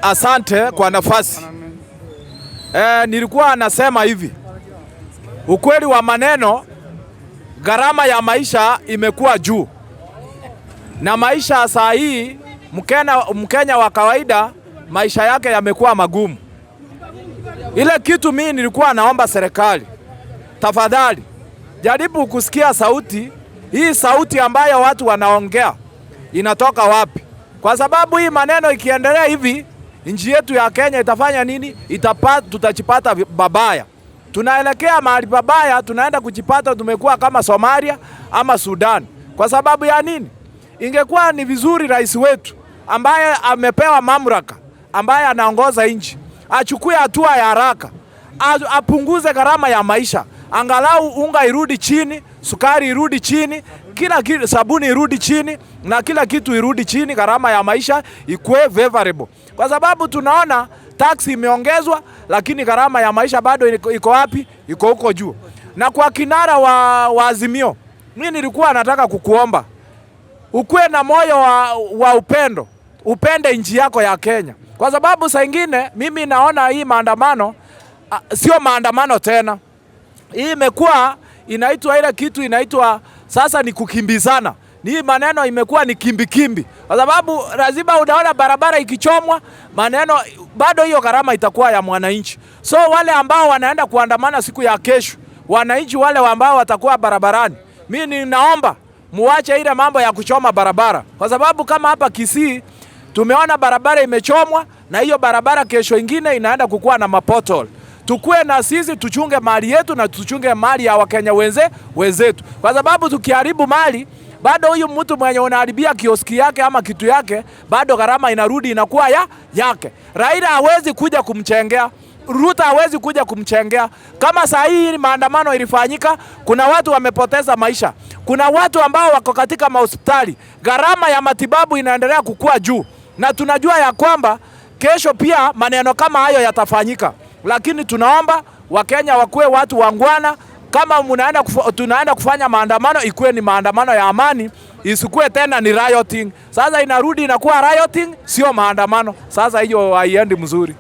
Asante kwa nafasi. Nilikuwa nasema hivi, ukweli wa maneno, gharama ya maisha imekuwa juu, na maisha saa hii Mkenya wa kawaida maisha yake yamekuwa magumu. Ile kitu mimi nilikuwa naomba serikali, tafadhali jaribu kusikia sauti hii, sauti ambayo watu wanaongea inatoka wapi? Kwa sababu hii maneno ikiendelea hivi, nchi yetu ya Kenya itafanya nini? Tutajipata babaya. Tunaelekea mahali pabaya, tunaenda kujipata tumekuwa kama Somalia ama Sudan. Kwa sababu ya nini? Ingekuwa ni vizuri rais wetu ambaye amepewa mamlaka, ambaye anaongoza nchi, achukue hatua ya haraka, apunguze gharama ya maisha, angalau unga irudi chini, sukari irudi chini, kila kitu, sabuni irudi chini na kila kitu irudi chini, gharama ya maisha ikuwe favorable, kwa sababu tunaona tax imeongezwa, lakini gharama ya maisha bado iko wapi? Iko huko juu. Na kwa kinara wa Azimio, mimi nilikuwa nataka kukuomba ukuwe na moyo wa upendo, upende nchi yako ya Kenya, kwa sababu saa ingine mimi naona hii maandamano sio maandamano tena, hii imekuwa inaitwa ile kitu inaitwa sasa ni kukimbizana. Ni maneno imekuwa ni kimbikimbi, kwa sababu lazima unaona barabara ikichomwa, maneno bado hiyo gharama itakuwa ya mwananchi. So wale ambao wanaenda kuandamana siku ya kesho, wananchi wale ambao watakuwa barabarani, mi ninaomba muache ile mambo ya kuchoma barabara, kwa sababu kama hapa Kisii tumeona barabara imechomwa, na hiyo barabara kesho ingine inaenda kukuwa na mapothole. Tukue na sisi tuchunge mali yetu na tuchunge mali ya Wakenya wenzetu, kwa sababu tukiharibu mali bado huyu mtu mwenye unaharibia kioski yake ama kitu yake, bado gharama inarudi inakuwa ya yake. Raila hawezi kuja kumchengea, Ruto hawezi kuja kumchengea. Kama saa hii maandamano ilifanyika, kuna watu wamepoteza maisha, kuna watu ambao wako katika mahospitali, gharama ya matibabu inaendelea kukua juu, na tunajua ya kwamba kesho pia maneno kama hayo yatafanyika, lakini tunaomba Wakenya wakuwe watu wangwana. Kama tunaenda kufanya maandamano, ikuwe ni maandamano ya amani, isikuwe tena ni rioting. Sasa inarudi inakuwa rioting, sio maandamano. Sasa hiyo haiendi mzuri.